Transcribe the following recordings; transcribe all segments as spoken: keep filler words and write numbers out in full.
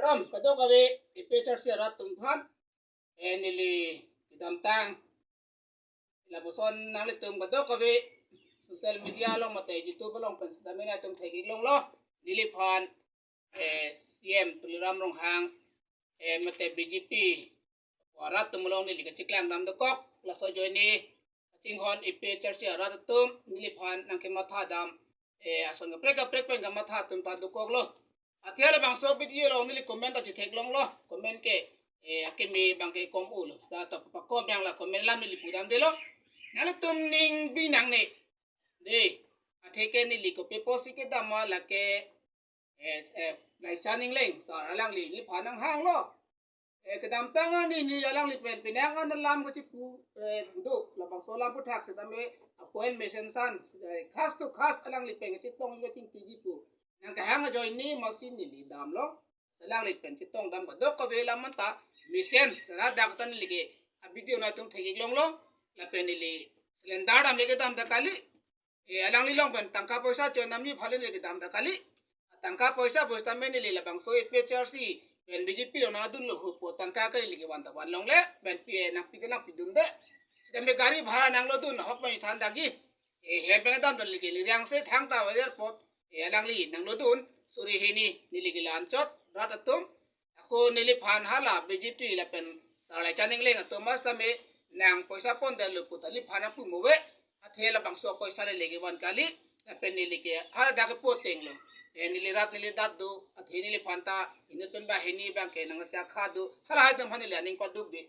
Kardom, kadokave APHLC arat atum aphan, eh, neli kedamtang lapuson nanglitum kadokave social media along mate YouTube along pen sitame nangtum theklonglo, neliphan, eh, CEM Tuliram Ronghang, eh, mate BJP arat atum along neli kacheklang dam dokok, laso ajoine kachinghon APHLC arat atum neliphan nangkematha dam, eh, ason kaprek kaprek pen kamatha atum ta dokoklo. Athe labangso video along neli comment ta chetheklonglo, comment ke, eh, akeme abangke kom-olo. Seta pakom yang la comment alam neli pudamdelo. Nanglitum ning binong ne. Dei, athe ke neli kopi apotsi kedam ma lake, eh, eh, Laichan Engleng sir alangli neliphan nanghanglo. Eh, kedamtang arni neli alangli pen penang an alam kachipu, eh, do, labangso alam aputhak sitame appointment mesen san, eh, khas to khas alangli pen kachetong yo ting piji pu nangkehang ajoine masi neli damlo. Alangli pen chetong dam kadokave alam anta mesen sera dak ta neli ke avideo nangtum theklonglo, lapen neli cylinder damle kedam ta kali. Eh, alangli along pen tangka poisa chon damji aphan le kedam ta kali. Tangka poisa poisa ta me neli labangso APHLC pen BJP along nangdunlo pu tangka kali, neli ke van ta vanlongle, pen pi, eh, nangpi ta nangpidunde. Sitame gari bhara nanglodun ahok pen than dagi. Eh, hem pen kedam ta neli ke Liriang se Thangta Airport, eh, alangli nanglodun suri hini, neli ke la-anchot rat atum. Ako neliphan hala BJP lapen sir Laichan Engleng atum mas tame nang poisa pondetlo pu ta neliphan nangpu mo ave. Athe labangso poisa le le kevan kali. Lapen neli ke hala dak ke potenglo. Eh, neli rat neli dat do. Athe neliphan ta inut pen banghini abangke nangchakha do. Halahai atum aphan neli aning padukde.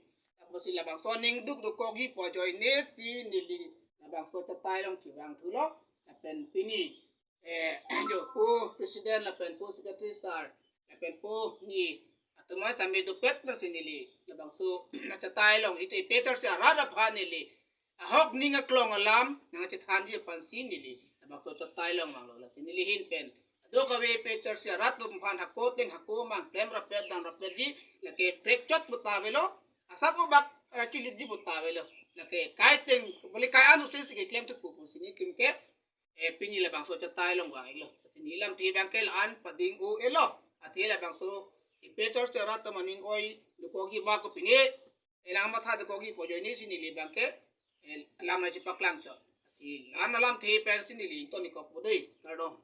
Apotsi labangso aning duk dokokji pu ajoine si neli labangso achatai along chevangthulo. Lapen pini, eh, jo pu president lapen pu secretary sir lapen pu ni atum mas tame dopet pensi neli labangso achatai along ite APHLC arat aphan neli ahok ning aklong alam nangchethanji aphansi neli labangso achatai along vanglo. Lasi neli ahin pen kadokave APHLC arat atum aphan hako ateng hako amang klem rapet dam rapetji, lake prekchot pu ta avelo, asap obak, eh, chilitji pu ta avelo. Lake kai ateng, bali kai an usi si keklem thupo pusi nelitum ke, eh, pini labangso achatai along vang-iklo. Lasi neli lamthe abangke la-an pading-o-elo. Athe labangso APHLC arat atum aning oi dokokji abang ko pine, eh, nangmatha dokokji pu ajoine si neli abangke, eh, alam nangchepaklang chot. Lasi la-an alamthe pensi neli ingtonikok po dei. Kardom.